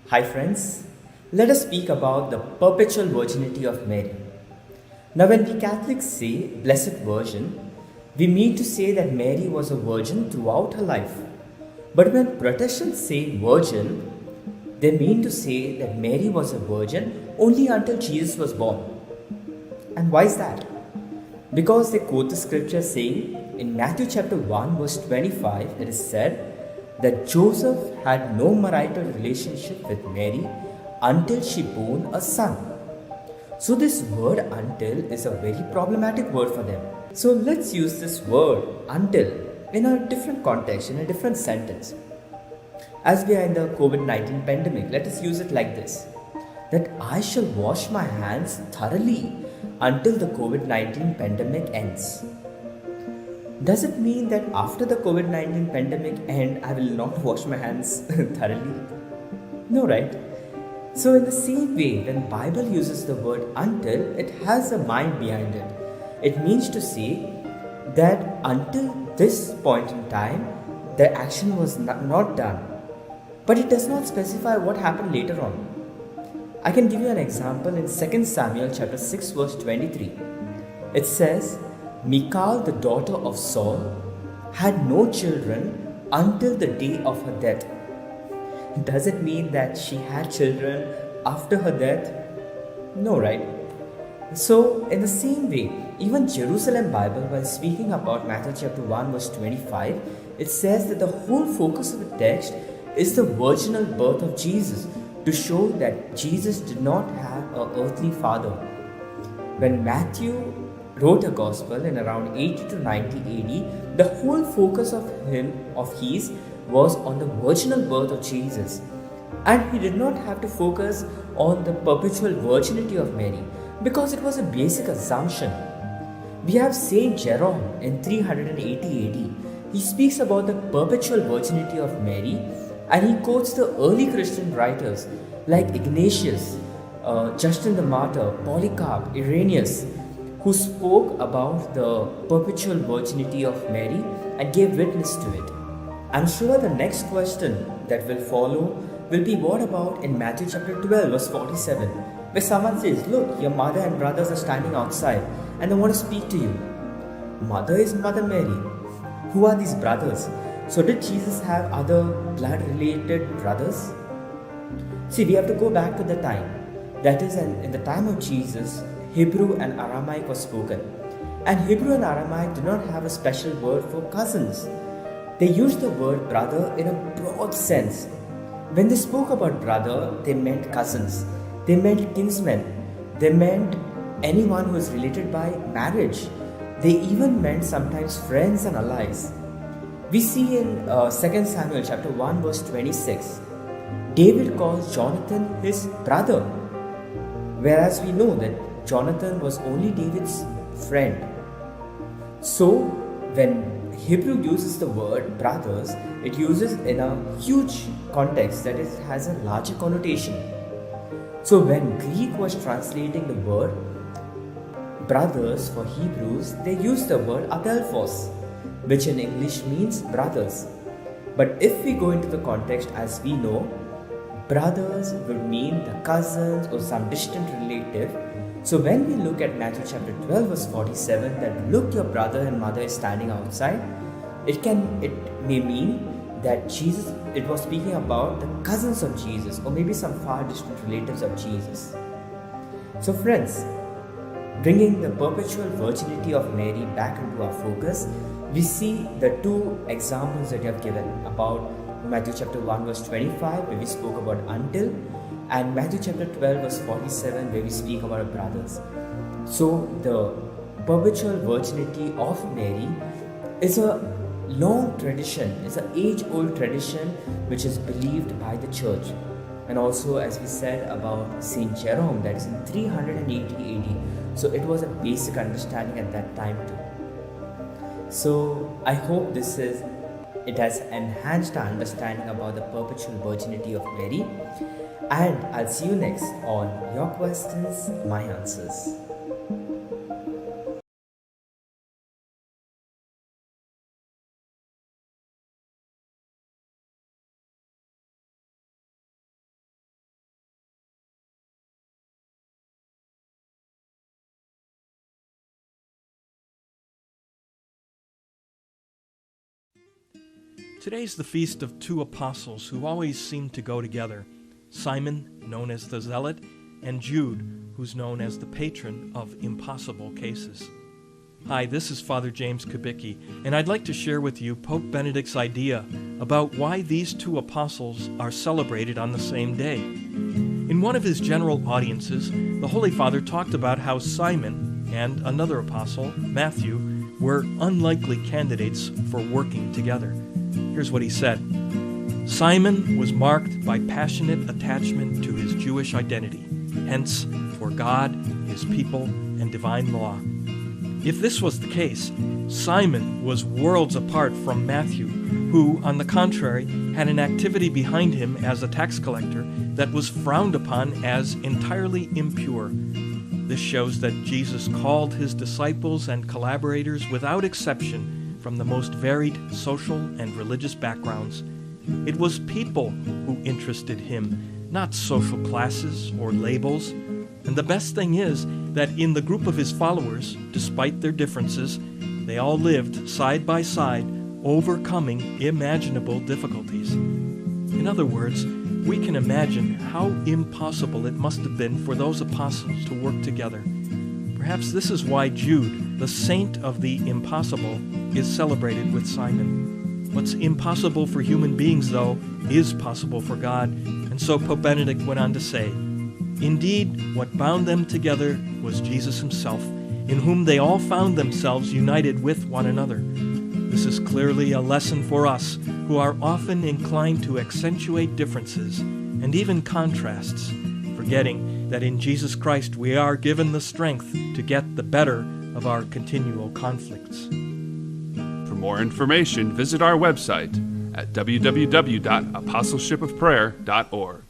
Hi friends, let us speak about the perpetual virginity of Mary. Now when we Catholics say Blessed Virgin, we mean to say that Mary was a virgin throughout her life. But when Protestants say virgin, they mean to say that Mary was a virgin only until Jesus was born. And why is that? Because they quote the scripture saying in Matthew chapter 1 verse 25, it is said that Joseph had no marital relationship with Mary until she bore a son. So this word until is a very problematic word for them. So let's use this word until in a different context, in a different sentence. As we are in the COVID-19 pandemic, let us use it like this, that I shall wash my hands thoroughly until the COVID-19 pandemic ends. Does it mean that after the COVID-19 pandemic end, I will not wash my hands thoroughly? No, right? So in the same way, when Bible uses the word until, it has a mind behind it. It means to say that until this point in time, the action was not done. But it does not specify what happened later on. I can give you an example in 2 Samuel chapter 6 verse 23. It says, Michal, the daughter of Saul, had no children until the day of her death. Does it mean that she had children after her death? No, right? So, in the same way, even Jerusalem Bible, while speaking about Matthew chapter 1 verse 25, it says that the whole focus of the text is the virginal birth of Jesus, to show that Jesus did not have an earthly father. When Matthew wrote a gospel in around 80 to 90 AD, the whole focus of his was on the virginal birth of Jesus. And he did not have to focus on the perpetual virginity of Mary because it was a basic assumption. We have Saint Jerome in 380 AD. He speaks about the perpetual virginity of Mary and he quotes the early Christian writers like Ignatius, Justin the Martyr, Polycarp, Irenaeus, who spoke about the perpetual virginity of Mary and gave witness to it. I'm sure the next question that will follow will be what about in Matthew chapter 12 verse 47, where someone says, look, your mother and brothers are standing outside and they want to speak to you. Mother is Mother Mary. Who are these brothers? So did Jesus have other blood-related brothers? See, we have to go back to the time. That is, in the time of Jesus, Hebrew and Aramaic was spoken. And Hebrew and Aramaic did not have a special word for cousins. They used the word brother in a broad sense. When they spoke about brother, they meant cousins. They meant kinsmen. They meant anyone who is related by marriage. They even meant sometimes friends and allies. We see in 2 Samuel chapter 1 verse 26, David calls Jonathan his brother, whereas we know that Jonathan was only David's friend. So when Hebrew uses the word brothers, it uses in a huge context, that is, it has a larger connotation. So when Greek was translating the word brothers for Hebrews, they used the word adelphos, which in English means brothers. But if we go into the context as we know, brothers would mean the cousins or some distant relative. So when we look at Matthew chapter 12 verse 47, that look, your brother and mother is standing outside, it may mean that Jesus, it was speaking about the cousins of Jesus or maybe some far distant relatives of Jesus. So friends, bringing the perpetual virginity of Mary back into our focus, we see the two examples that you have given about Matthew chapter 1 verse 25, where we spoke about until, and Matthew chapter 12 verse 47, where we speak about brothers. So the perpetual virginity of Mary is a long tradition, it's an age-old tradition which is believed by the church. And also, as we said about Saint Jerome, that is in 380 AD. So it was a basic understanding at that time too. So I hope it has enhanced our understanding about the perpetual virginity of Mary. And I'll see you next on Your Questions, My Answers. Today's the feast of two apostles who always seem to go together, Simon, known as the Zealot, and Jude, who's known as the patron of impossible cases. Hi, this is Father James Kubicki, and I'd like to share with you Pope Benedict's idea about why these two apostles are celebrated on the same day. In one of his general audiences, the Holy Father talked about how Simon and another apostle, Matthew, were unlikely candidates for working together. Here's what he said. Simon was marked by passionate attachment to his Jewish identity, hence for God, his people, and divine law. If this was the case, Simon was worlds apart from Matthew, who, on the contrary, had an activity behind him as a tax collector that was frowned upon as entirely impure. This shows that Jesus called his disciples and collaborators without exception from the most varied social and religious backgrounds. It was people who interested him, not social classes or labels. And the best thing is that in the group of his followers, despite their differences, they all lived side by side, overcoming imaginable difficulties. In other words, we can imagine how impossible it must have been for those apostles to work together. Perhaps this is why Jude, the saint of the impossible, is celebrated with Simon. What's impossible for human beings, though, is possible for God. And so Pope Benedict went on to say, "Indeed, what bound them together was Jesus himself, in whom they all found themselves united with one another. This is clearly a lesson for us who are often inclined to accentuate differences and even contrasts, forgetting that in Jesus Christ we are given the strength to get the better of our continual conflicts." For more information, visit our website at www.apostleshipofprayer.org.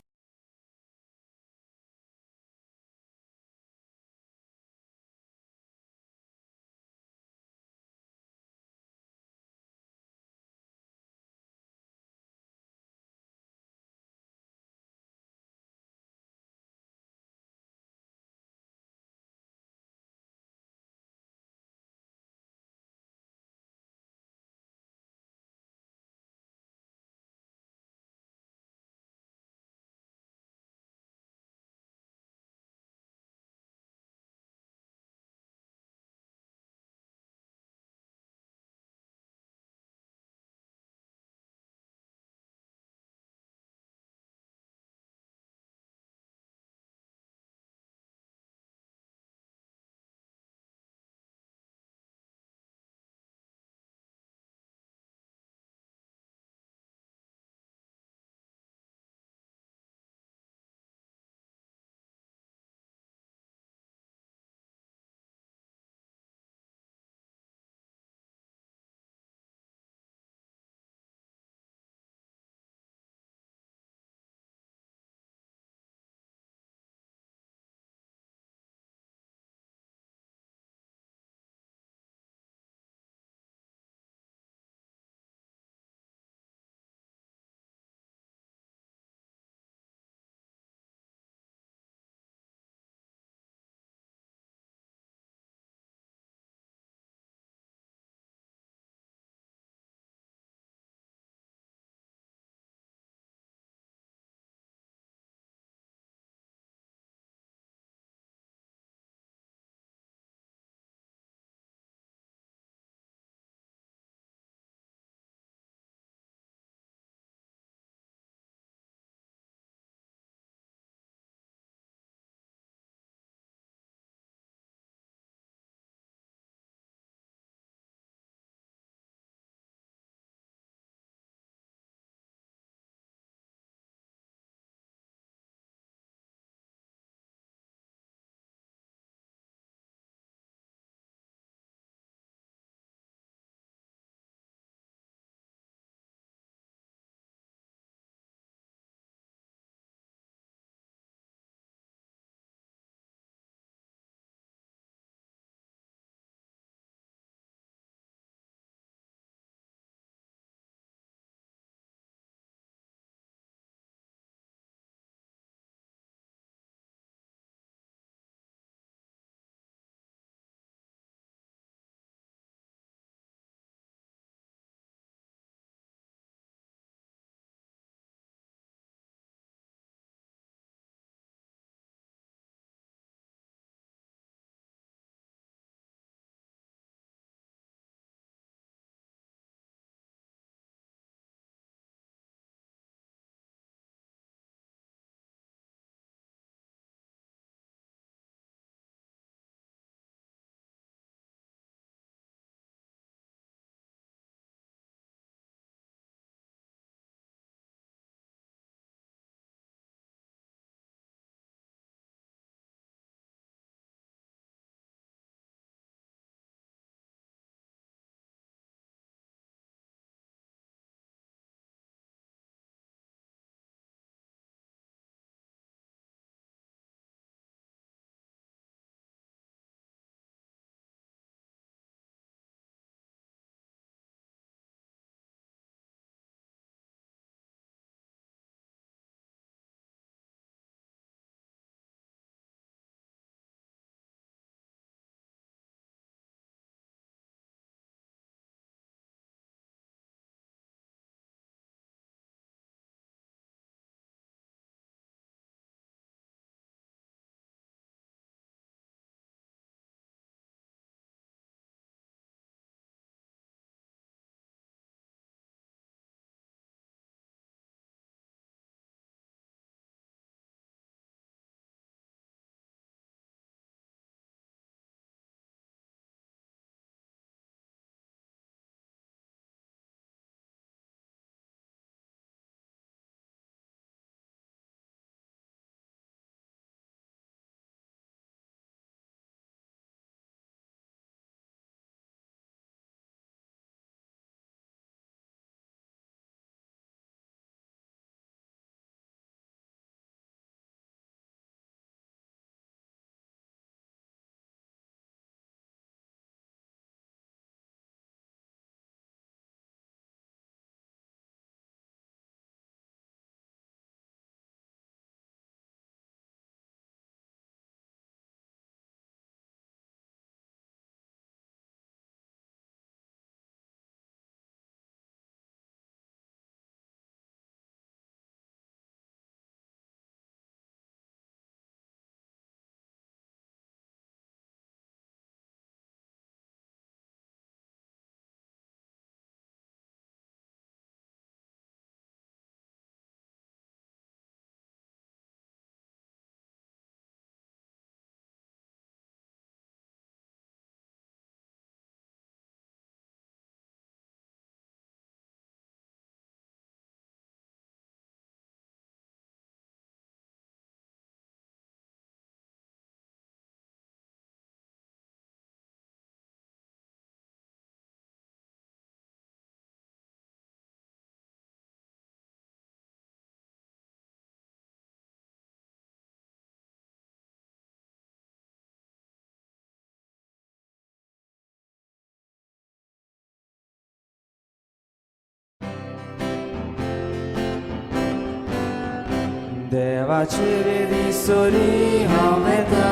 देवाचे वेदी sorry हांव येता,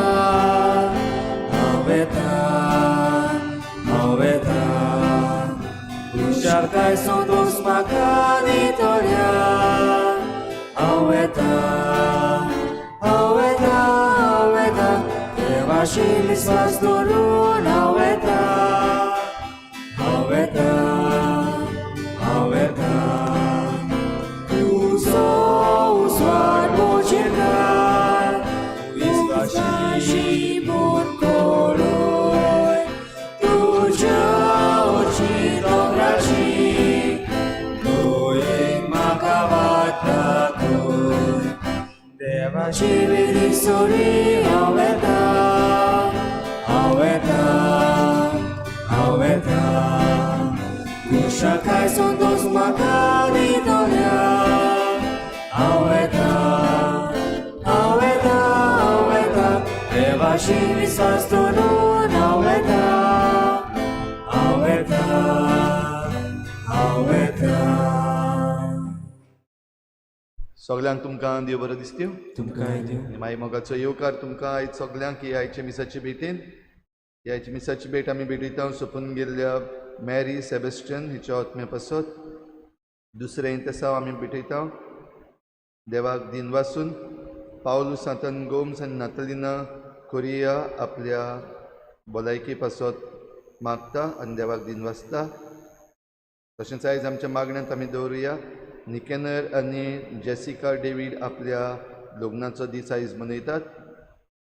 हांव येता, हांव येता. हुशारकाय संतोष म्हाका दितल्या. हांव येता, हांव येता, हांव येता. देवाशी विस्वास दवरून हांव येता, हांव येता, हांव येता. तुजो उजवाड म्हजेर विस्वाशी म्हूण कळय. तुज्या अवची दोंगराची दोयेक म्हाका वाट दाखय. देवाची विधी सोरी हांव येता, हांव येता, हांव येता. खुशालकाय संतोष म्हाका दितल्या. हांव येता, हांव येता, हांव येता. देवाशी विस्वास दवरून हांव येता, हांव येता, हांव येता. सगल्यांक तुमकां देव बरो दिसत्यो. तुमकांय दिवं. आनी मागीर मोगाचो येवकार तुमकां आयज सगल्यांक ही आयच्या मिसाची भेटेन. ही आयची मिसाची भेट आमी भेटयता सोंपून गेल्ल्या मॅरी सेबेस्टियन हिच्या आत्म्या पासत. दुसरें इंतेसांव आमी भेटयता देवाक दिनवासून पावलू सांतन गोम्स आनी नातलिना कोरिया आपल्या भलायके पासत मागता आनी देवाक दिनवासता. तशेंच आयज आमच्या मागण्यांत आमी दवरुया निकेनर आनी जेसिका डेवीड आपल्या लग्नाचो दीस आयज मनयतात.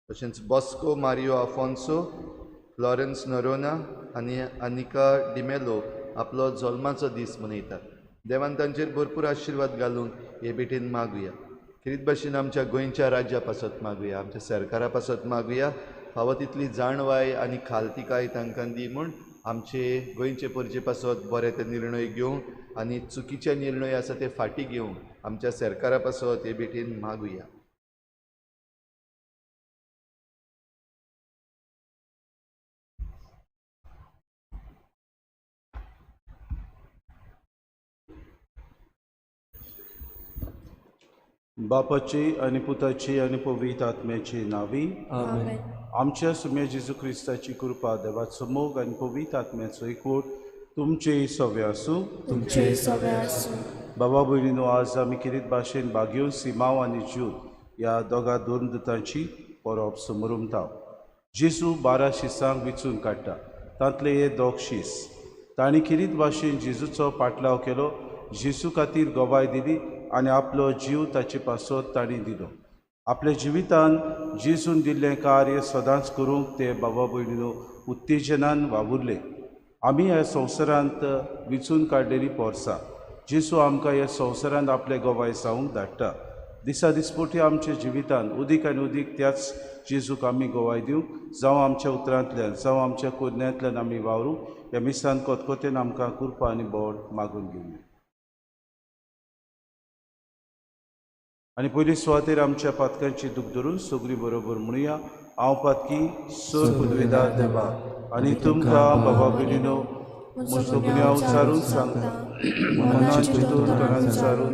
तशेंच बॉस्को मारियो आफोन्सो, फ्लॉरन्स नरोना आनी अनिका डिमेलो आपलो जल्माचो दीस मनयतात. देवान तांचेर भरपूर आशिर्वाद घालून हे भेटेन मागुया. खेरीत भाशेन आमच्या गोंयच्या राज्या पासत मागुया, आमच्या सरकारा पासत मागुया. फावो तितली जाणवाय आनी खालतिकाय तांकां दी म्हूण आमचे गोंयचे परजे पासत बरे ते निर्णय घेवंक आनी चुकीचे निर्णय आसा ते फाटीं घेवंक आमच्या सरकारा पासत हे भेटेन मागुया. बापाची आनी पुताची आनी पवित्र आत्म्याची नावी. आमेन. आमच्या सुम्या जेजू क्रिस्ताची कृपा, देवाचो मोग आनी पवित्र आत्म्याचो एकवट तुमचे सवे आसूं. तुमचे सवे आसूं. बाबा भयणीनो, आज आमी किरीत भाशेन बागेवन सिमांव आनी ज्यूत ह्या दोगा दोन दुतांची परब समरुमता. जेजू 12 शिसांक विचून काडटा, तांतले हे दोग शीस. तांणी किरीत भाशेन जेजूचो पाटलाव केलो, जेजू खातीर गवाय दिली आनी आपलो जीव ताचे पासत तांणी दिलो. आपल्या जिवितान जेजून दिल्लें कार्य सदांच करूंक ते बाबा भयणीनो उत्तेजनान वावुरले. आमी ह्या संवसारांत विचून काडलेली पोरसां. जेजू आमकां ह्या संवसारांत आपले गवाय जावंक धाडटा. दिसा दिसपोटी आमच्या जिवितान उदीक आनी उदीक त्याच जेजूक आमी गवाय दिवंक, जावं आमच्या उतरांतल्यान जावं आमच्या कोरण्यांतल्यान आमी वावरूंक ह्या मिसान कोतकोतेन आमकां कृपा आनी बोड मागून घेवया. आनी पयली सुवातेर आमच्या पातकांची दूख धरून सगळीं बरोबर म्हणुया. हांव पातकी सोर पुदवेदार देवा आनी तुमकां बाबा भयणीनो म्हजो गुन्यांव उचारून सांगता. मनान चिंतून तोंडान सारून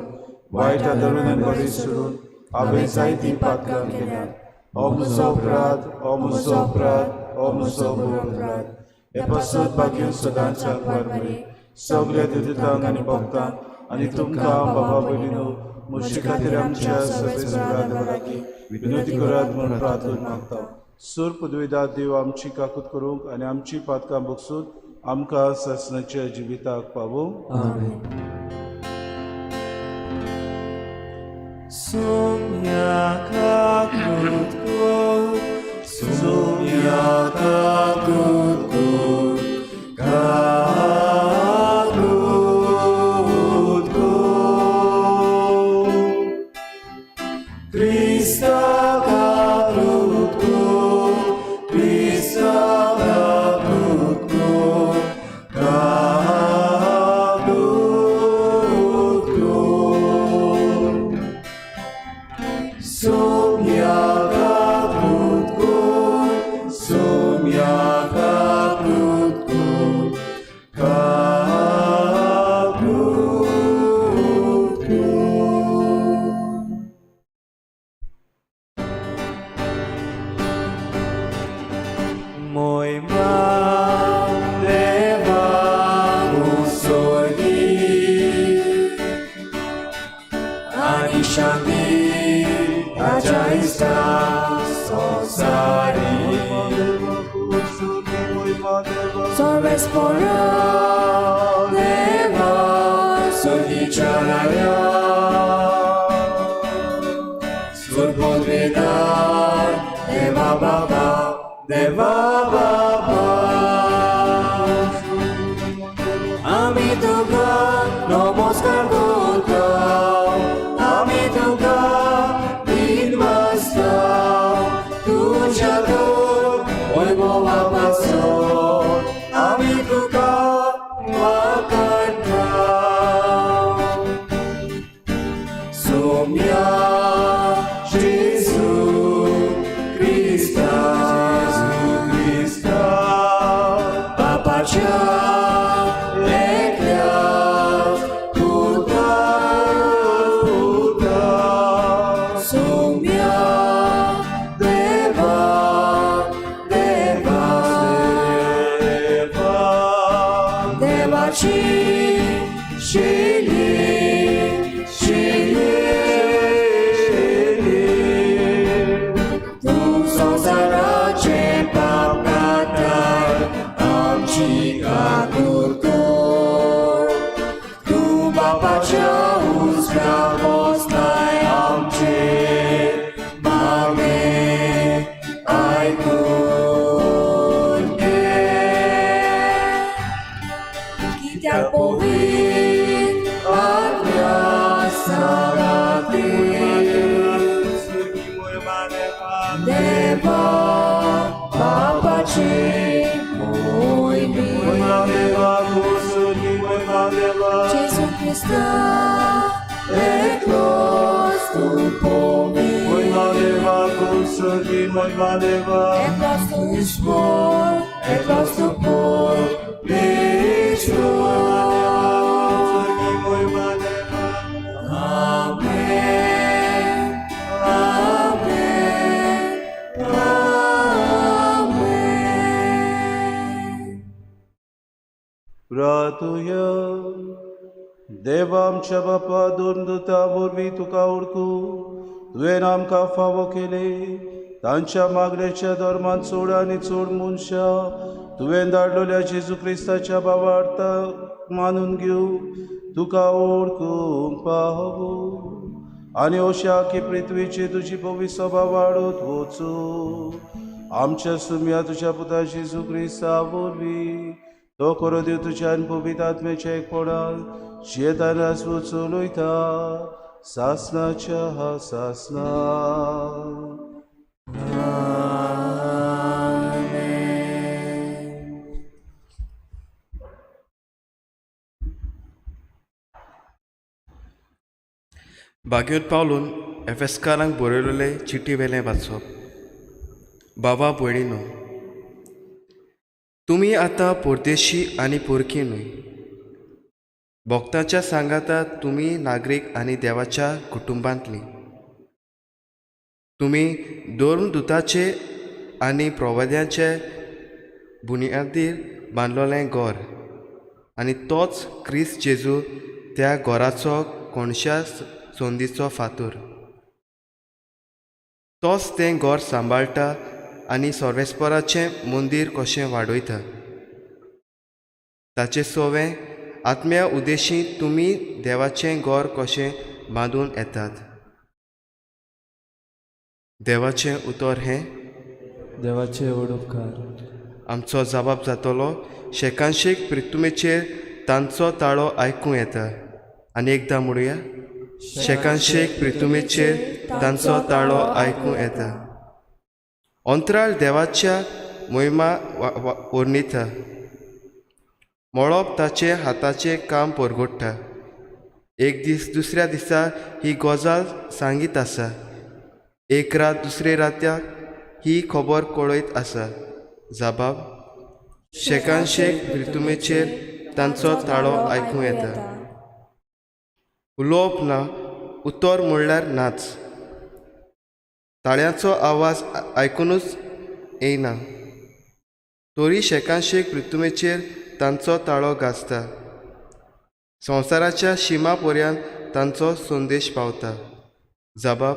वायट आदरून आनी बरें सोडून हांवें जायतीं पातकां केल्यात. हो म्हजो अपराध, हो म्हजो अपराध, हो म्हजो व्हड अपराध. हे पासत भाग्य सदांच सांगपार मरे सगल्या देवतांक आनी भक्तांक आनी तुमकां बाबा भयणीनो म्हजे खातीर आमच्या सगळे देवा लागीं विनवती करात म्हूण प्रार्थना मागता. सूर पदवीदार देव आमची काकूत करूंक आनी आमची पातकां बगसून आमकां सासणाच्या जिविताक पावोवं. आमेन. Sumya kakrut kut, sumya kakrut kut, kakrut kut. Krista kakrut kut, Krista kakrut kut, kakrut kut. Sumya kakrut kut, sumya kakrut kut, kakrut kut. सर्वेस्पोरा देवा सुर्गीच्या राया सुरपोदवेदार देवा बाबा देवा बाबा आमी तुका नमस्कार करता आमी तुका दिनवासता तुज्या तर वैभवा पासत आमी तुका वाखाणता सोम्या जेजू क्रिस्ता क्रिस्ता बापाच्या एकल्याच पुता पुता सोम्या देवा देवा देवा देवाची शैली शैली शैली तूं संवसाराचे पाप काडटाय आमची काकूट कर तूं बापाच्या उजव्या बसलाय आमचें मागणें आयकून घे कित्याक पवित्र आत्म्या सांगातीन देवा बापाची मोहिमी जेजू क्रिस्ता एकलोच तूं पवित्र एकलोच तूं ईश्वर एकलोच तूं परमेश्वर. आमेन, आमेन, आमेन. प्रार्थुया. देवा आमच्या बापा धर्मदुता वरवीं तुका वळखू तुवें आमकां फावो केले तांच्या मागण्याच्या धर्मान चड आनी चड मनशां तुवें धाडलेल्या जेजू क्रिस्ताच्या भावार्थाक मानून घेव तुका वळखूंक पावू आनी अशा की पृथ्वीची तुजी पवित्र सभा वाडत वचूं आमच्या सुम्या तुज्या पुता जेजू क्रिस्ता वरवीं तो करो देव तुज्या आनी पवित्र आत्म्याच्या एकपणान जियेतान वचून सासनाच्या सासना. आमेन. भाग्योत पावलून एफेस्कारांक बरयलेले चिटी वेलें वाचप. बाबा भयणीनो, तुमी आतां परदेशी आनी परकी न्हय, भक्ताच्या सांगाता तुमी नागरीक आनी देवाच्या कुटुंबांतली. तुमी धर्मदुताचे आनी प्रवाद्यांचे बुन्यादीर बांदलोलें घर आनी तोच क्रिस्त जेजू त्या घराचो कोणश्या संदीचो फातर. तोच तें घर सांबाळटा आनी सर्वेस्पराचें मंदीर कशें वाडयता. ताचें सवें आत्म्या उद्देशी तुमी देवाचें घर कशें बांदून येतात. देवाचें उतर हें देवाचे व्हड उपकार. आमचो जबाब जातलो शेकानशेक प्रितुमेचेर तांचो ताळो आयकूं येता. आनी एकदां म्हणुया, शेकानशेक प्रितुमेचेर तांचो ताळो आयकूं येता. अंतराळ देवाच्या मोहिमा वर्णिता, मळब ताचे हाताचें काम परगट्टा. एक दीस दुसऱ्या दिसा ही गजाल सांगीत आसा, एक रात दुसरे रात्याक ही खबर कळयत आसा. जबाब शेकानशेक प्रितुमेचेर तांचो ताळो आयकूं येता. उलोवप ना, उतर म्हणल्यार नाच. ताळ्याचो आवाज आयकुनूच येयना, तरी शेकानशेक प्रितुमेचेर तांचो ताळो गाजता. संवसाराच्या शिमा पर्यंत तांचो संदेश पावता. जबाब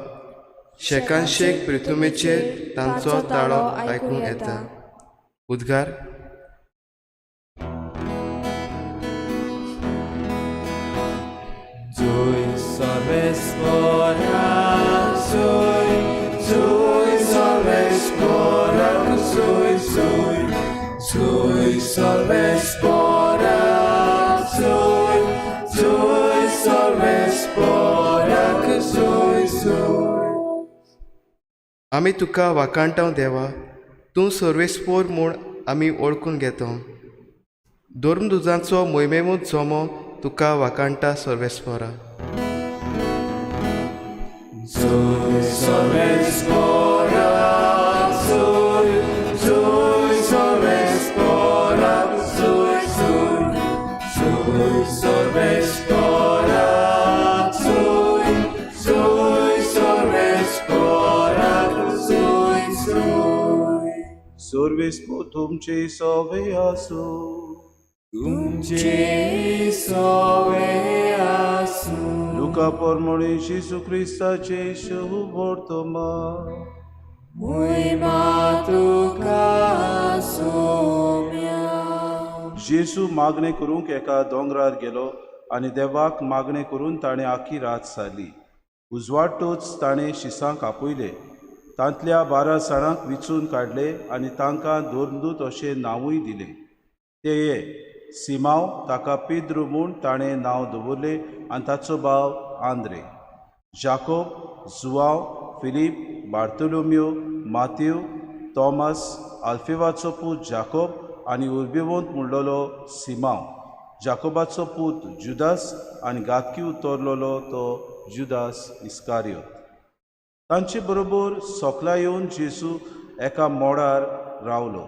शेकानशेक प्रितुमेचेर तांचो ताळो आयकूं येता. उद्गार. Soy, soy Sorvespora, soy, soy, soy Sorvespora, soy, soy Sorvespora, soy, soy. आमी तुका वाखाणटाव देवा, तूं सर्वेस्पोर म्हूण आमी वळखून घेता. धर्मदुजांचो मोहिमेवंत जमो तुका वाखाणटा सर्वेस्पोरा. Soy Sorvespora, soy, soy Sorvespora, soy, soy, soy Sorvespora, soy, soy Sorvespora, soy, soy. सर्वेस्पोर तुमचे सवे आसूं. तुमचे सवे आसूं. लुका पोरमोणे जेजू क्रिस्ताचे शुभ वर्तमान. मोहिमा तुका सोम्या. जेजू मागणें करूंक एका दोंगरार गेलो आनी देवाक मागणें करून ताणें आखी रात सारली. उजवाडटूच ताणें शिसांक आपयले, तांतल्या 12 जाणांक विचून काडले आनी तांकां धर्मदूत अशें नांवूय दिलें. ते हे: सिमांव, ताका पेद्रू म्हूण ताणें नांव दवरलें आनी ताचो भाव आंद्रे, जाकोब, जुवांव, फिलीप, बार्तोलोमियो, मातेव, तॉमस, आल्फेवाचो पूत जाकोब आनी उर्बेवंत म्हणलेलो सिमांव, जाकोबाचो पूत जुदास आनी घातकी उतरलेलो तो जुदास इस्कारियोत. तांचे बरोबर सोकला येवन जेजू एका मोडार रावलो.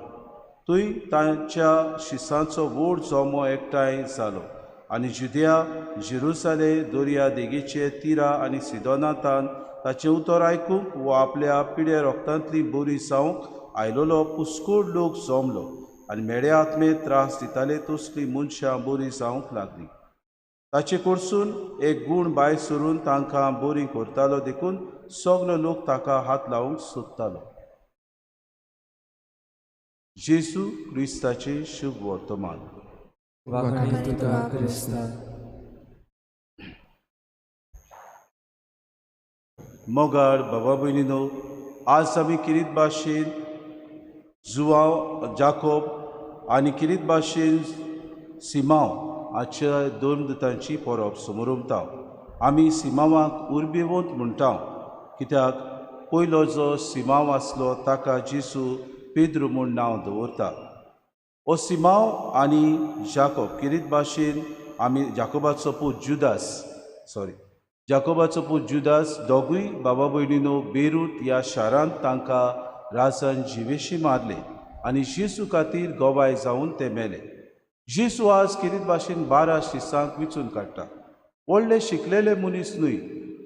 थंय तांच्या शिसांचो व्हड जमो एकठांय जालो आनी जुदिया, जेरुसाले, दर्या देगेचे तिरा आनी सिदोनांतान ताचें उतर आयकूंक वो आपल्या पिड्या रोगतांतली बरी जावंक आयलेलो पुस्कोड लोक जमलो आनी मेड्या आत्मे त्रास दिताले तसलीं मनशां बरीं जावंक लागलीं. ताचे कडसून एक गूण भायर सरून तांकां बरीं करतालो, देखून सगलो लोक ताका हात लावंक सोदतालो. जेजू क्रिस्ताचें शुभ वर्तमान. वाखाणी तुका क्रिस्ता. मोगाळ बाबा भयणीनो, आज आमी किरीत भाशेन जुवांव जाकोब आनी किरीत भाशेन सिमांव हाच्या दोन दुतांची परब समोरमता. आमी सिमांवाक उर्बेवंत म्हणटा, कित्याक पयलो जो सिमांव आसलो ताका जेजू पेद्रू म्हूण नांव दवरता. हो सिमांव आनी जाकोब किरीत भाशेन आमी जाकोबाचो पूत जुदास, सॉरी, जाकोबाचो पूत जुदास दोगूय बाबा भयणीनो बेरूत ह्या शारांत तांकां राजान जिवेशी मारले आनी जेजू खातीर गवाय जावन ते मेले. जेजू आज किरीत भाशेन 12 शिसांक विचून काडटा. व्हडले शिकलेले मनीस न्हय,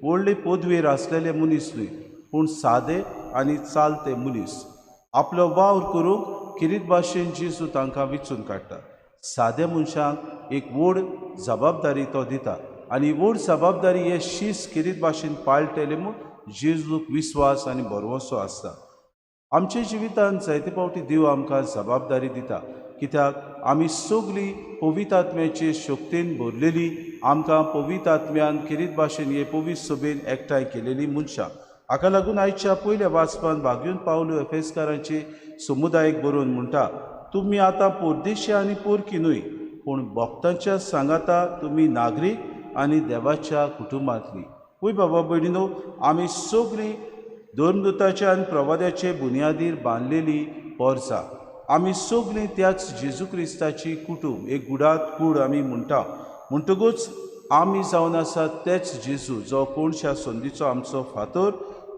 व्हडले पदवेर आसलेले मनीस न्हय, पूण सादे आनी चालते मनीस. आपलो वावर करूंक किरीत भाशेन जेजू तांकां विचून काडटा. साद्या मनशांक एक व्हड जबाबदारी तो दिता आनी व्हड जबाबदारी हे शीस किरीत भाशेन पाळटले म्हूण जेजूक विस्वास आनी भरवंसो आसता. आमच्या जिवितांत जायते फावटी देव आमकां जबाबदारी दिता, कित्याक आमी सगळीं पवित्र आत्म्याचे शक्तीन भरलेली, आमकां पवित्र आत्म्यान किरीत भाशेन हे पवित्र सभेन एकठांय केलेली मनशां. हाका लागून आयच्या पयल्या वाचपान भागयून पावलू एफेसकारांचे समुदायक बरोवन म्हणटा, तुमी आतां परदेशी आनी पोरकी न्हय, पूण भक्तांच्या सांगाता तुमी नागरीक आनी देवाच्या कुटुंबांतली. पळय बाबा भयणीनो, आमी सगळीं धर्मदुताच्या आनी प्रवाद्याचे बुन्यादीर बांदलेली पोरसां. आमी सगळीं त्याच जेजू क्रिस्ताची कुटूंब, एक गुडात कूड आमी म्हणटा. म्हणटकूच आमी जावन आसा तेच जेजू जो कोणश्या संदीचो आमचो फातोर,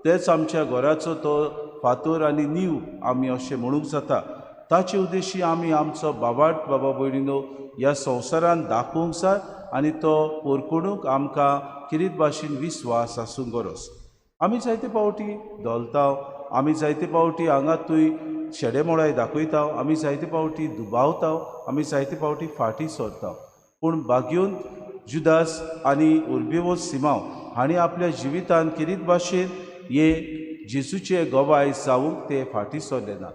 तेच आमच्या घराचो तो फातोर आनी नीव आमी अशें म्हणूंक जाता. ताचे उद्देशी आमी आमचो बाबाट बाबा भयणीनो ह्या संवसारान दाखोवंक जाय आनी तो पोरकोणूक आमकां किरीत भाशेन विस्वास आसूंक गरज. आमी जायते फावटी धोलता, आमी जायते फावटी हांगा थंय शेडेमोडाय दाखयता, आमी जायते फावटी दुबावता, आमी जायते फावटी फाटीं सरता. पूण भाग्योन जुदास आनी उर्बेवंत सिमांव हांणी आपल्या जिवितान किरीत भाशेन हे जेजूचे गवाय जावंक ते फाटीं सरले ना.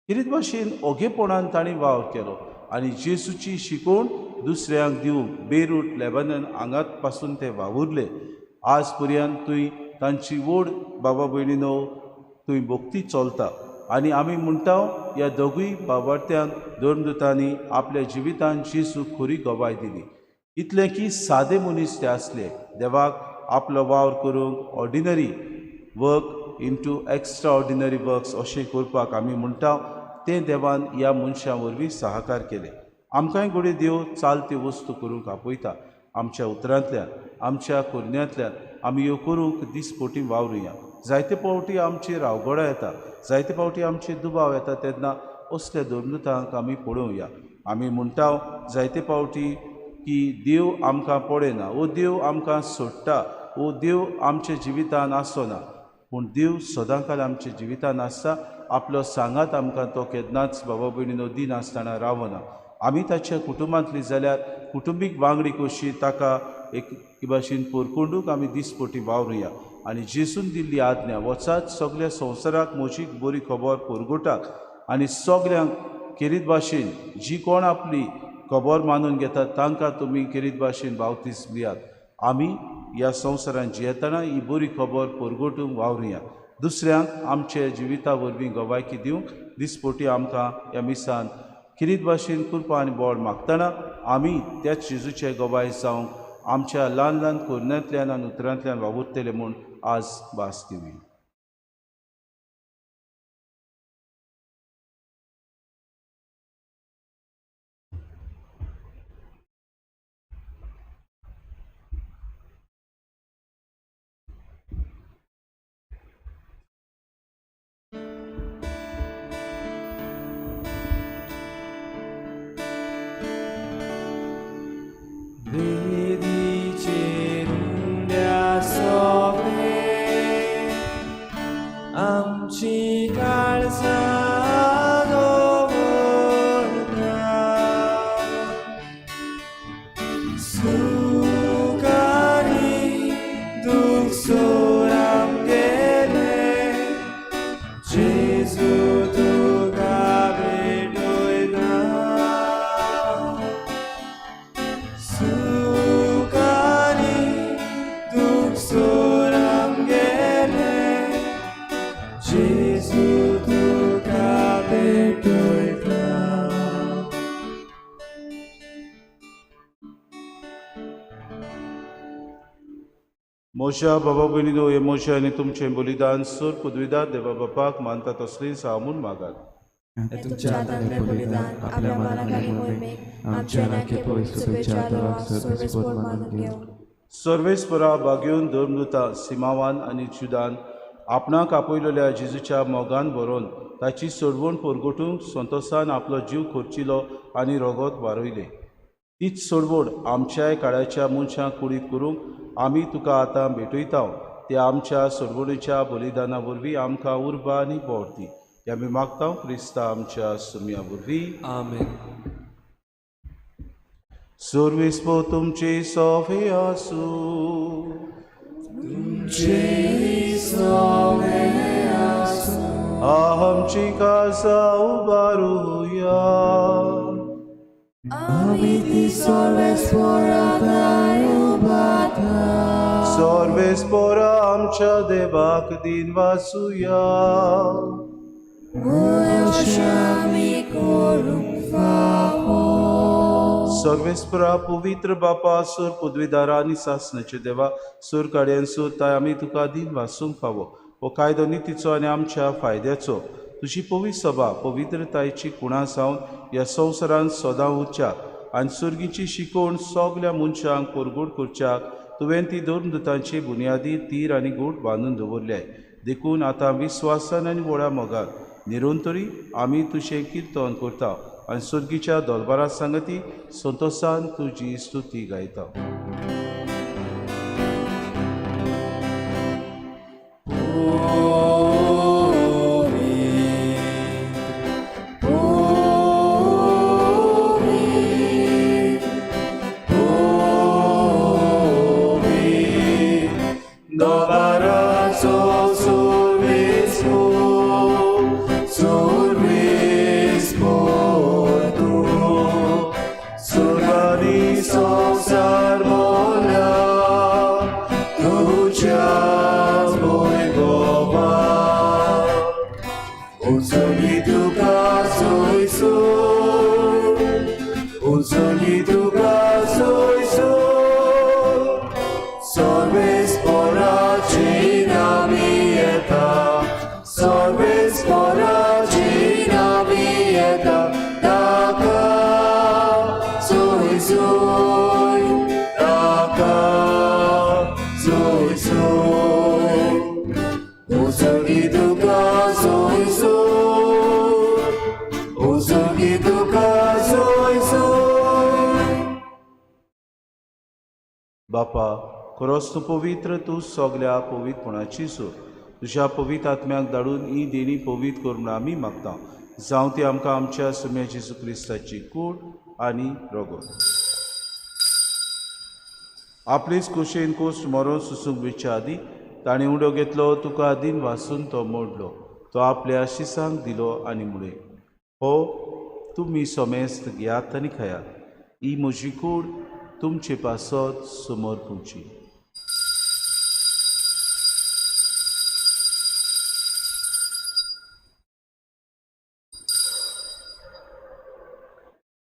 किरीत भाशेन ओगेपणान तांणी वावर केलो आनी जेजूची शिकवण दुसऱ्यांक दिवंक बेरूट, लेबनन हांगात पासून ते वावुरले. आज पर्यंत तुंय तांची व्हड बाबा भयणीनो तुंय भक्ती चलता आनी आमी म्हणटा ह्या दोगूय बाबार्थ्यांक धर्मदुतांनी आपल्या जिवितान जेजूक खरी गवाय दिली. इतलें की सादे मनीस ते आसले, देवाक आपलो वावर करूंक ordinary work into extraordinary works अशें करपाक आमी म्हणटा तें देवान ह्या मनशां वरवीं सहाकार केलें. आमकांय घडये देव चालत्यो वस्तू करूंक आपयता. आमच्या उतरांतल्यान, आमच्या करण्यांतल्यान आमी ह्यो करूंक दिसपोटी वावरुया. जायते फावटी आमची रावगडां येता, जायते फावटी आमचे दुबाव येता, तेन्ना असल्या धर्मदुतांक आमी पळोवया. आमी म्हणटा जायते फावटी की देव आमकां पळयना, ओ देव आमकां सोडटा, ओ देव आमच्या जिवितान आसना. पूण देव सदांकाल आमच्या जिवितान आसता. आपलो सांगात आमकां तो केन्नाच बाबा भयणीनो दिनासतना रावना. आमी ताच्या कुटुंबांतली जाल्यार कुटुंबीक वांगडी कशी ताका एक भाशेन पोरकोंडूक आमी दिसपटी वावरुया. आनी जेजून दिल्ली आज्ञा, वचात सगल्या संवसाराक म्हजी बरी खबर परगटाक आनी सगल्यांक खेरीत भाशेन जी कोण आपली खबर मानून घेतात तांकां तुमी खेरीत भाशेन बावतीस दियात. आमी ह्या संवसारान जियेतना ही बरी खबर परगटूंक वावरुया. दुसऱ्यांक आमच्या जिविता वरवीं गवायकी दिवंक दिसपोटी आमकां ह्या मिसान खेरीत भाशेन कृपा आनी बळ मागतना आमी त्याच जेजूचे गवाय जावंक आमच्या ल्हान ल्हान करण्यांतल्यान आनी उतरांतल्यान वावुरतले म्हूण आज भास दिवया. आमची काळजां दवरता, सुख आनी दूख सोर आमगेलें, जेजू तुका भेटयता. सुख आनी दूख सोर आमगेलें, जेजू तुका भेटयता. म्हज्या बाबा भयणीनो, हे म्हजें आनी तुमचें बलिदान सोर पदवीदार देवा बापाक मानता तसलीच हांव म्हूण मागात. तुमच्या हातांतलें बलिदान आपल्या मानाक आनी मोहिमेक आमच्या नाके पवित्र सभेच्या देवाक सर्वेस्पोर मानून घेवं. सर्वेस्परा बागेवन धर्मदुता सिमावान आनी जुदान आपणाक आपयलेल्या जेजूच्या मोगान भरोवन ताची सोडवण परगटूंक संतोसान आपलो जीव खर्चिलो आनी रगत वारयलें. तीच सोडवण आमच्याय काळाच्या मनशांक कुडीत करूंक आमी तुका आतां भेटयता. त्या आमच्या सोडवणीच्या बलिदाना वरवीं आमकां उर्बा आनी बळ दी. हें आमी मागता क्रिस्ता आमच्या सुम्या वरवीं. आमेन. सर्वेस्पोर तुमचे सोफे आसूं. तुमचे सोवे आसूं. आमची काळजां उबारुया. आमी ती सर्वेस्पोरा उबारता. सर्वेस्पोरा आमच्या देवाक दिन वासुया. आमी करूंक फावो. सर्वेस्परा पवित्र बापा, सूर पदवीदारा आनी सासणाचे देवा, सूर काडयेन सूर ताय आमी तुका दिन वासूंक फावो. हो कायदो नितीचो आनी आमच्या फायद्याचो. तुजी पवित्र सभा पवित्रतायेची कुणा जावन ह्या संवसारांत सदां उरच्या आनी सुर्गीची शिकवण सगल्या मनशांक परगट करच्याक तुवें ती धर्मदुतांची बुन्यादी तीर आनी गूट बांदून दवरल्याय. देखून आतां विस्वासान आनी व्हडा मोगान निरंतरी आमी तुजें किर्तन करता आनी सुर्गीच्या दरबारा सांगती संतोसान तुजी स्तुती गायता. Survani sonsar उजोनी तुका सोय सोय, उजोनी तुका सोय सोय, सर्वेस पोराची नामी येता, सर्वेस पोराची नामी येता, ताका सोय सोय, ताका सोय सोय, उजोनी तुका सोय सोय, उजोनी तुका सोय सोय. बापा, खरोच तूं पवित्र, तूं सगल्या पवित्रपणाची सूर. तुज्या पवित्र आत्म्याक धाडून ही देणी पवित्र कर म्हूण आमी मागता. जावं ती आमकां आमच्या सुम्या जेजू क्रिस्ताची कूड आनी रोगत. आपलेच कुशेन कोस मरोन सुसूंक वेच्या आदीं ताणें उडो घेतलो, तुका दिन वासून तो मोडलो, तो आपल्या शिसांक दिलो आनी म्हळें, हो तुमी समेस्त घेयात आनी खायात, ही म्हजी कूड तुमचे पासत समोर पुची.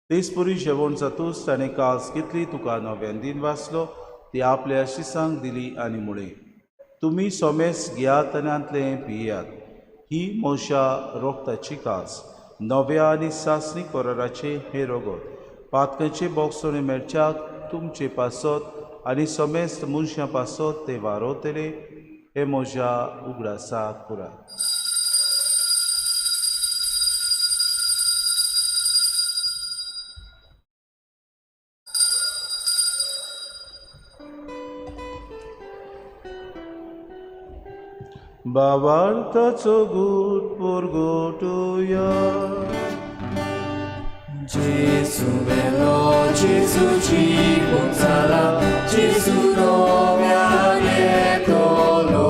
तेच परी जेवण जातूच ताणें कास घेतली, तुका नव्यान दिन वाचलो, ती आपल्या शिसांक दिली आनी म्हळें, तुमी सोमेस घेयात आनी हांतलें पियात, ही म्हज्या रोगताची कास, नव्या आनी सासणी कराराचें हें रोगत, पातकांचे बोगसणे मेळच्याक तुमचे पासत आनी समेस्त मनशां पासत ते वारोवतले, हे म्हज्या उगडासाक करात. बाबार्थाचो गूट परगटुया. Gesù melo, Gesù ci consala, Gesù nome etolo.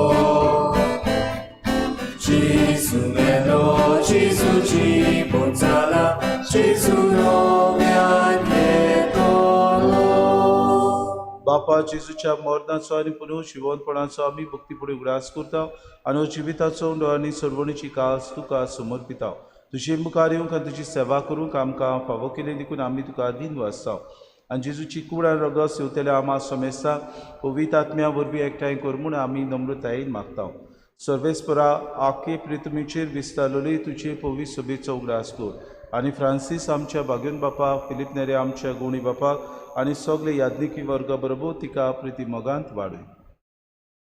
Gesù melo, Gesù ci consala, Gesù nome etolo. बापा, जेजूच्या मरणाचो आनी पुनः जिवनपणाचो आमी भक्तीपुढे उगडास करता आनी जिविताचो उंडो आनी सोडवणीची कास तुका समर्पिता. तुजे मुखार येवंक आनी तुजी सेवा करूंक आमकां फावो केली देखून आमी तुका दिन वाचता. आनी जेजूची कूड आनी रगत सेवतल्या आमा समेस्ता पवित्र आत्म्या वरवीं एकठांय कर म्हूण आमी नम्रतायेन मागता. सर्वेस्परा, आखे प्रितमीचेर विस्तारलेली तुजे पवित्र सभेचो उगडास कर आनी फ्रांसीस आमच्या बागेवन बापा, फिलीप नेरे आमच्या गुणी बापाक आनी सगळे याज्ञिकी वर्गा बरोबर तिका प्रिती मोगांत वाडय.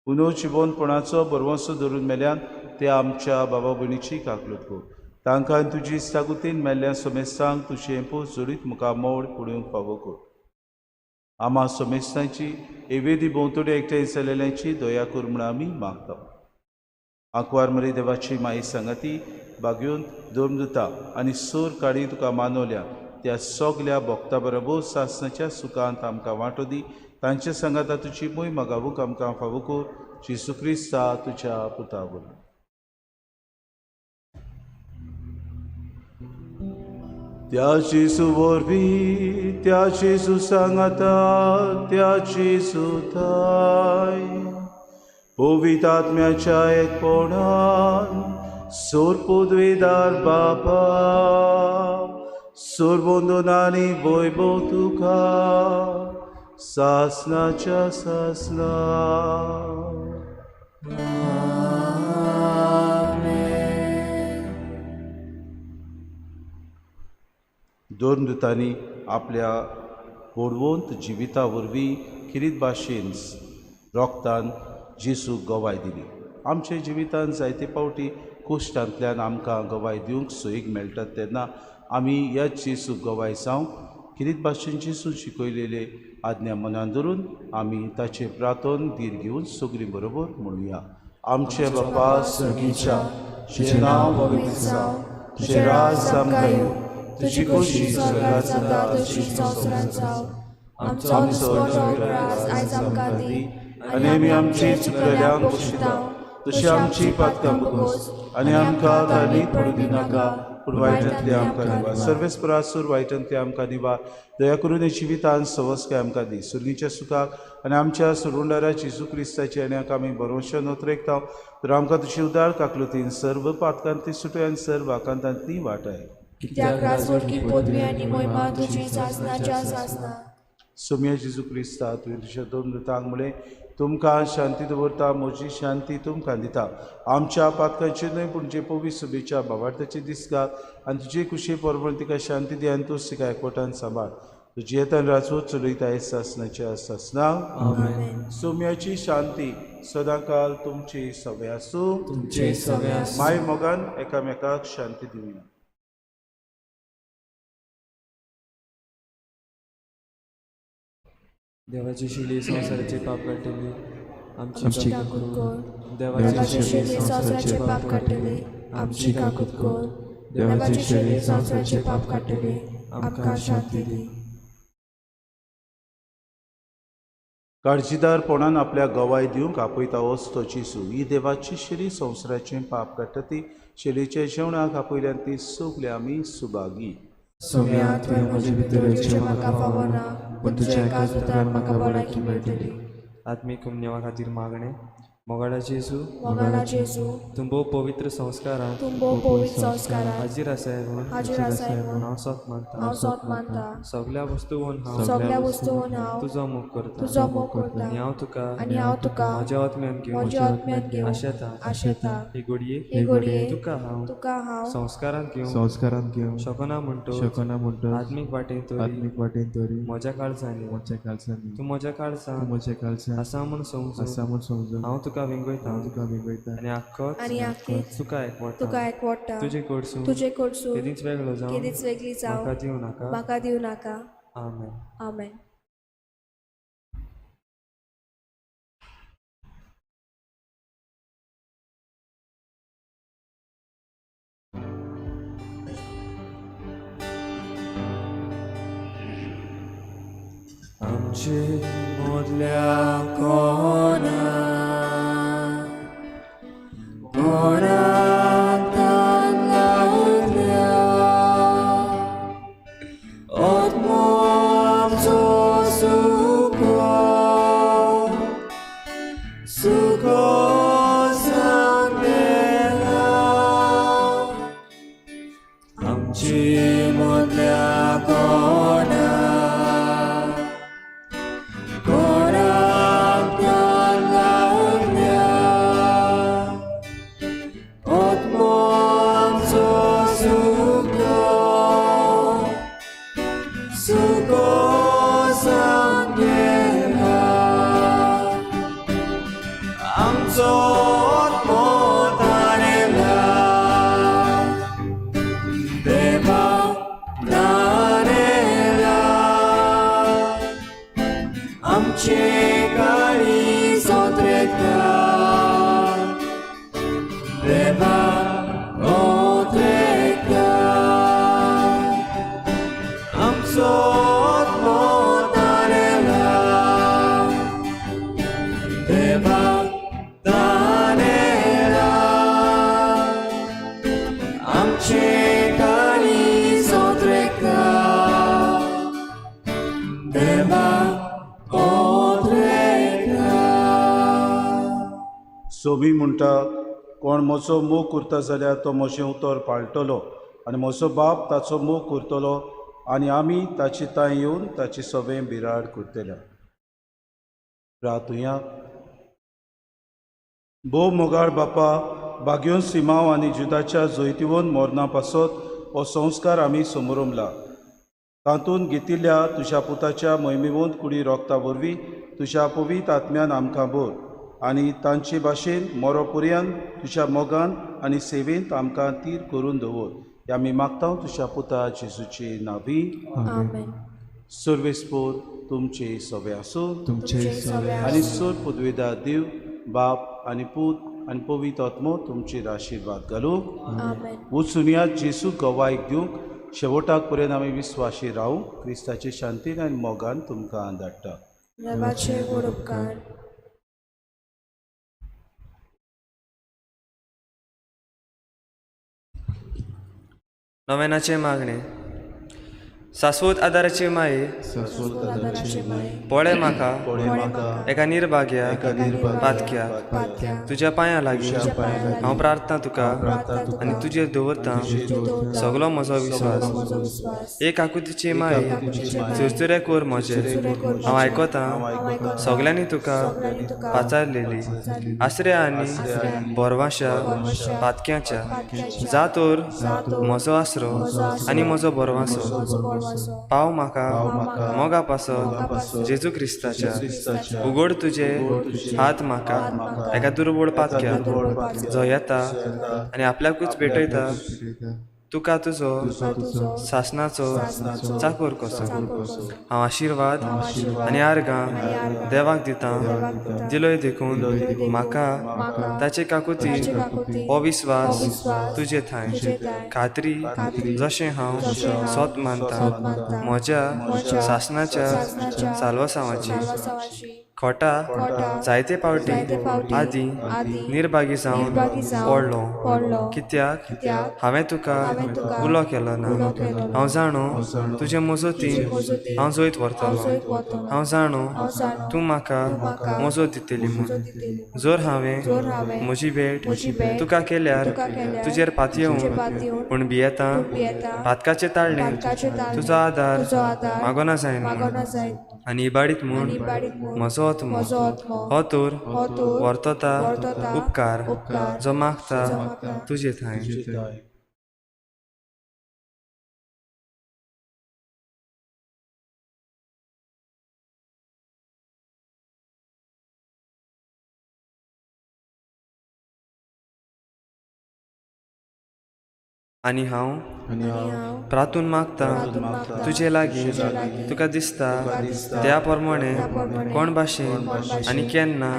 पुनः जिवनपणाचो बरवंसो धरून मेल्यान ते आमच्या बाबा भयणीची काकलूत कर. तांकां तुजी सागुतीन मेल्ल्या समेस्तांक तुजें पोस जोडीत मुखार मोड पडूंक फावो कर. आमा समेस्तांची एवेदी भोंवतणी एकठांय जाल्ल्यांची दया कर म्हूण आमी मागता. आंकवार मरी देवाची माई सांगाती बागेवन धर्मदुता आनी सोर काडी तुका मानवल्या त्या सगल्या भक्ता बरोबर सासणाच्या सुखांत आमकां वांटो दी. तांचे सांगाता तुजी मोय मागावूंक आमकां फावो कर. जेजू क्रिस्ता तुज्या पुता वरवीं. त्या जेजू वरवीं, त्या जेजू सांगाता, त्या जेजू थाय पवित्र आत्म्याच्या एकपणान सोर पदवेदार बापा, सोरबंधन आनी वैभव तुका सासणाच्या सासणा. धर्मदुतांनी आपल्या गोडवंत जिविता वरवीं खिरीत भाशेन रोगतान जेजूक गवाय दिली. आमच्या जिवितान जायते फावटी कोश्टांतल्यान आमकां गवाय दिवंक सोयीक मेळटात तेन्ना आमी ह्या जेजूक गवाय जावंक खिरीत भाशेन जेजू शिकयलेले आज्ञा मनान धरून आमी ताचे प्रार्थन धीर घेवन सगळीं बरोबर म्हणुया. आमचे बापा सर्गीच्या, तुजें नांव पवित्र जावं, तुजें राज आमकां येवं, तुजी खोशी स्वर्गात जाता तशी संवसारांत जावं. आमचो आमचो ग्रास आयज आमकां दी आनी आमी आमची चुकलेल्यांक बक्षिता तशी आमची पातकां बगोस आनी आमकां ताणी पडूं दिनाका, पूण वायटांतली आमकां निवार. सर्वेस्परासूर वायटांतली आमकां निवार. दया करून हे जिवितान सवस्काय आमकां दी. सुर्गीच्या सुखाक आनी आमच्या सुरुंडारा जेजू क्रिस्ताच्या येण्याक आमी भरोशो नोतरेकता. तर आमकां तुजी उदार काकलुतीन सर्व पातकांतली सुटय आनी सर्व आकांतांतली वाटाय. कित्याक राजवटकी पदवी आनी मोहिमा तुजी सासनाच्या सासना. सोम्या जेजू क्रिस्ता, तुवें तुज्या दोन दुतांक म्हळें, तुमकां शांती दवरता, म्हजी शांती तुमकां दिता. आमच्या पातकांचेर न्हय पूण जे पवित्र सुबेच्या भावार्थाचे दीस घाल आनी तुजे कुशे परबण तिका शांती दी आनी तूं तिका एकवटान सांबाळ. तुजी येतान राजवट चलयता सासनाच्या सासना. सोम्याची शांती सदांकाल तुमची सवे आसूं. तुमचे सवे आसूं. माय मोगान एकामेकाक शांती दिवया. देवाची शिली संवसाराचे पाप काडटली, आमची काकूत कर. देवाची शेली संवसाराचे पाप काडटली, आमची काकूत कर. देवाची शेली संवसाराचे पाप काडटली, आमकां शांती दी. काळजीदारपणान आपल्या गवाय दिवंक आपयता वच तो जेजू. ही देवाची शेली संवसाराचें पाप काडटा ती शेलीच्या जेवणाक आपयल्यान ती सगली आमी सुभागी. सोम्या, तुवें म्हजे भितर येवचें म्हाका फावना, पूण तुज्या एकाच उतरान म्हाका भलायकी मेळटली. आत्मीक कुमनेवा खातीर मागणें. मोगाळा जेजू, मोगाळा जेजू, तूं भोव पवित्र संस्कारांत तूं भोव पवित्र संस्कारांत हाजीर आसाय म्हूण हाजीर आसाय म्हूण हांव सोत मानता. हांव सोत मानता. सगल्या वस्तूवन हांव सगल्या वस्तून हांव तुजो मोग करता. तुजो मोग करता. आनी हांव तुका आनी हांव तुका म्हज्या आत्म्यान घेवन म्हज्या आत्म्यान घेवन आशेता. आशेता. ही घडये ही घडये तुका हांव तुका हांव संस्कारांत घेवन संस्कारांत घेवन शकना म्हणटो शकना म्हणटो आत्मीक वाटेन तरी आत्मीक वाटेन तरी म्हज्या काळजांनी म्हज्या काळजांनी तूं म्हज्या काळजांत तूं म्हज्या काळजांत आसा म्हूण समजून आसा म्हूण समजून हांव तुका वेंगयता. हांव तुका वेंगयता. आनी आख्खोच आनी आख्खीच तुका एकवटा. तुका एकवटा. तुजे कडसून तुजे कडसून केदींच वेगळो जावन केदींच वेगळी जावं म्हाका दिवं नाका. म्हाका दिवं नाका. आमेन. आमेन. आमचे मदल्या कोणा कोणाक तान लागल्या, आत्मो आमचो सुको सुको जावन गेला. आमचे मदल्या कोणा कोणाक तान लागल्या, आत्मो आमचो सुको सुको जावन गेला. आमचो आत्मो ताणेला, देवा ताणेला. आमचे काळीज ओतरेता, देवा ओतरेता. आमचो आत्मो ताणेला, देवा ताणेला. आमचे काळीज ओतरेता, देवा ओतरेता. सोमी म्हणटा, कोण म्हजो मोग करता जाल्यार तो म्हजें उतर पाळटलो आनी म्हजो बाप ताचो मोग करतलो आनी आमी ताची तांय येवन ताची सवें बिराड करतले. रातुया. भोव मोगाळ बापा, बाग्योन सिमांव आनी जुदाच्या जैतिवंत मरणा पासत हो संस्कार आमी समरमला. तातूंत घेतिल्ल्या तुज्या पुताच्या मोहिमेवंत कुडी रोगता वरवीं तुज्या पवित्र आत्म्यान आमकां भर आनी तांचे भाशेन मोरो पर्यंत तुज्या मोगान आनी सेवेंत आमकां तीर करून दवर. हे आमी मागता तुज्या पुता जेजूचे नांवी. आमेन. सर्वेस्पोर तुमचे सवे आसूं. तुमचे सवे आनी आसूं. सोर पदवेदार देव बाप आनी पूत आनी पवित्र आत्मो तुमचेर आशिर्वाद घालूं. आमेन. वचुनया जेजू गवायक दिवंक शेवटाक पर्यंत आमी विस्वाशी रावूं. क्रिस्ताचे शांतीन आनी मोगान तुमकां धाडटा. देवाचे व्हड उपकार. नवेनाचें मागणें. शाश्वत आदाराची माये, पळय म्हाका एका निर्भाग्या पातक्या तुज्या पांयां लागीं हांव प्रार्थना तुका आनी तुजेर दवरतां सगलो म्हजो विस्वास. एक आकुतीची माये, चुरचुरे कोर म्हजे, हांव आयकतां सगल्यांनी तुका पाचारलेली आसऱ्या आनी बोरवाशा पातक्याच्या जा तर म्हजो आसरो आनी म्हजो बोरवासो. पाव म्हाका मोगा पासत जेजू क्रिस्ताच्या, उगड तुजे हात म्हाका एका दुर्बळ पातक्या जो येता आनी आपल्याकूच भेटयता तुका तुजो सासनाचो चाकोर कसो. हांव आशिर्वाद आनी आर्गां देवाक दितां दिलोय देखून म्हाका ताचे काकुती हो विस्वास तुजे थांय खात्री जशें हांव सोत मानता म्हज्या सासनाच्या साल्वासांवाची. खोटा जायते पावटी आदी निर्भागी जावन पडलो कित्याक हांवें तुका उलो केलो ना. हांव जाणो तुजे मजतीन हांव जैत व्हरतलो. हांव जाणो तूं म्हाका मजत दितली म्हूण. जर हांवें म्हजी भेट तुका केल्यार तुजेर पातयेवन पूण भियेता पातकाचे ताळणे तुजो आदार मागोना जायना आनी इबाडीत म्हूण म्हजो आत्मो हो तर वर्तता उपकार जो मागता तुजे थांय. आनी हांव प्रातून मागता तुजे लागीं तुका दिसता त्या प्रमाणे कोण भाशेन आनी केन्ना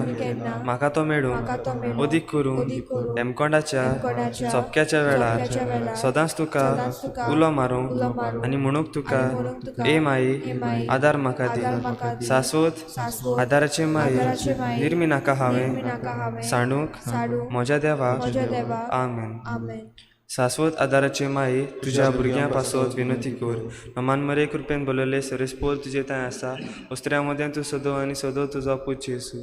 म्हाका तो मेळूं अदीक करून हेमकोंडाच्या चपक्याच्या वेळार सदांच तुका उलो मारूंक आनी म्हणूंक तुका ए माई आदार म्हाका दी. शाश्वत आदाराचे माई निर्मी नाका हांवें सांडूंक म्हज्या देवाक. आमेन. शाश्वत आदाराचे माई तुज्या भुरग्यां पासत विनती कर. नमान मरे कृपेन बोलयले सरेस्पोर तुजे थंय आसा वस्त्र्या मदें तूं सदो आनी सदो तुजो पूत जेजू.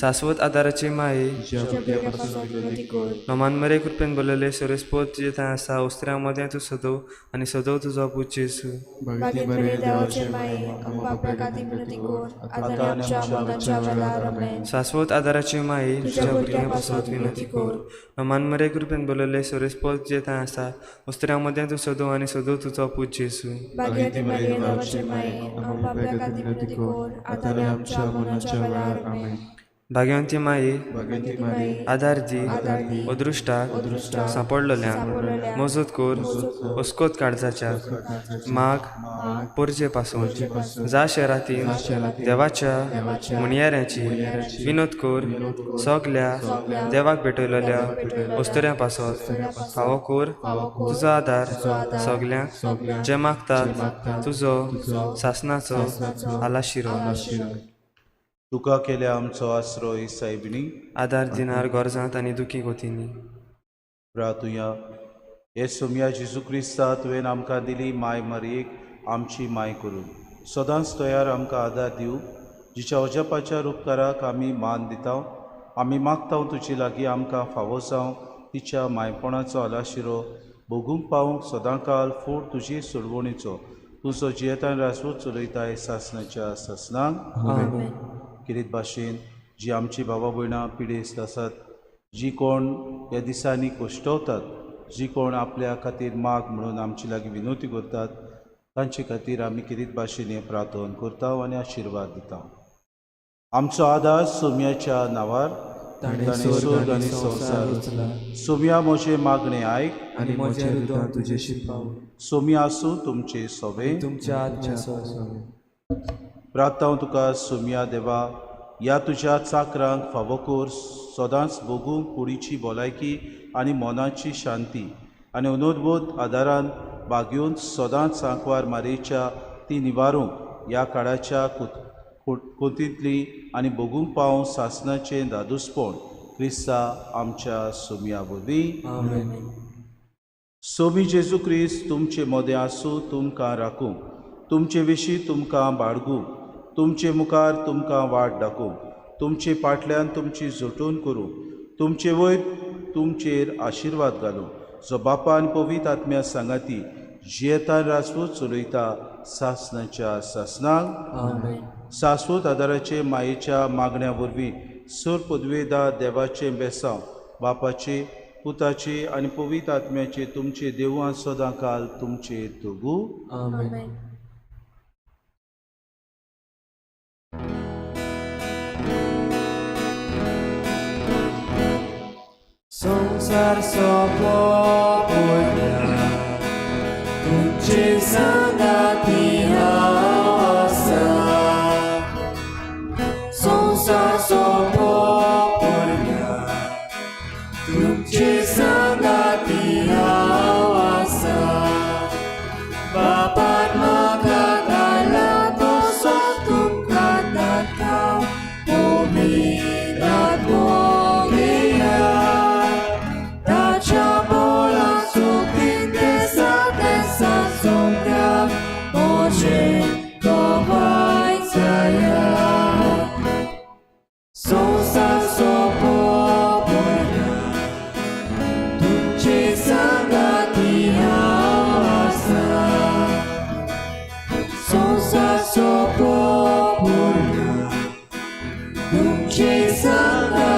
शाश्वत आदाराचे माई नमान मरे कृपेन बोलयले सरेस्पोर तुजे थंय आसा वस्त्र्या मदें तूं सदो आनी सदो तुजो पूत जेजू. शाश्वत आदाराची माई तुज्या भुरग्यां पासत विनती कर. नमान मरे कृपेन बोलयले सरेस्पोर तुजे थंय आसा वस्त्र्या मदें तूं सदो आनी सदो तुजो पूत जेजू. भाग्यवंती माई आदार दी अदृश्टाक सांपडलेल्यांक मजत कर अस्कोत काळजाच्या माग पोरजे पासून जा शहरातीन देवाच्या म्हणयाऱ्यांची विनोद कर सगल्या देवाक भेटयलेल्या अस्तुऱ्यां पासत फावो कर तुजो आदार सगल्यांक जे मागतात तुजो सासनाचो आलाशिरो. तुका केल्या आमचो आसरो सायबिणी आदार दिनार गरजांत आनी दुखी गोतींनी. प्रातुया हे सोमया जेजू क्रिस्ता तुवें आमकां दिली माय मरयेक आमची माय करून सदांच तयार आमकां आदार दिवं जिच्या अजापाच्या उपकाराक आमी मान दिता. आमी मागता तुजे लागीं आमकां फावो जावं तिच्या मायपणाचो आलाशिरो भोगूंक पावूंक सदांकाल फूड तुजी सोडवणीचो तुजो जियेतान राजवट चलयताय सासनाच्या सासनाक. किरीत भाशेन जी आमची बाबा भयणां पिडेस्त आसात जी कोण ह्या दिसांनी कश्टवतात जी कोण आपल्या खातीर माग म्हणून आमचे लागीं विनवती करतात तांचे खातीर आमी किरीत भाशेन हें प्रार्थना करता आनी आशिर्वाद दिता. आमचो आदार सोम्याच्या नांवार ताणें स्वर्ग आनी संवसार रचला. सोम्या म्हजें मागणें आयक आनी म्हजें हृदय तुजेशी पाव. सोम्या आसूं तुमचे सोबे तुमच्या आत्म्या सोबे. प्रार्थना तुका सोम्या देवा ह्या तुज्या चाकरांक फावो कर सदांच भोगूंक कुडीची भलायकी आनी मनाची शांती आनी अनोदबोध आदारान बागेवन सदांच सांकवार मारयेच्या ती निवारूंक ह्या काळाच्या कोतींतली आनी भोगूंक पावूं सासनाचें दादूसपण क्रिस्ता आमच्या सोमया वरवीं. आमेन. सोमी जेजू क्रिस्त तुमचे मोदें आसूं, तुमकां राखूं, तुमचे विशीं तुमकां बाळगूं, तुमचे मुखार तुमकां वाट दाखोवं, तुमचे फाटल्यान तुमची जोटून करूं, तुमचे वयर तुमचेर आशिर्वाद घालूं, जो बापान पवित्र आत्म्या सांगाती जियेता राजपूत चलयता सासनाच्या सासनाक. आमेन. सासवत आदाराचे मायेच्या मागण्या वरवीं सर पदवेदा देवाचें बेसांव बापाचे पुताचे आनी पवित्र आत्म्याचे तुमचे देवळां सदां काल तुमचे तोगू. आमेन. संवसार सोंपलो पळया तुमचे सांगाती हांव आसा. संवसार सोंपलो पळया तुमचे सांगाती हांव आसा. बापान म्हाका धाडला तसो तुमकां धाडटा पवित्र आत्मो घेया. ताच्या बोळां सुखीन देसा देसा सोंपल्या म्हजें तो वायचया. संवसार सोंपलो पळया तुमचे सांगाती हांव आसा. संवसार सोंपलो पळया तुमचे सांगाती.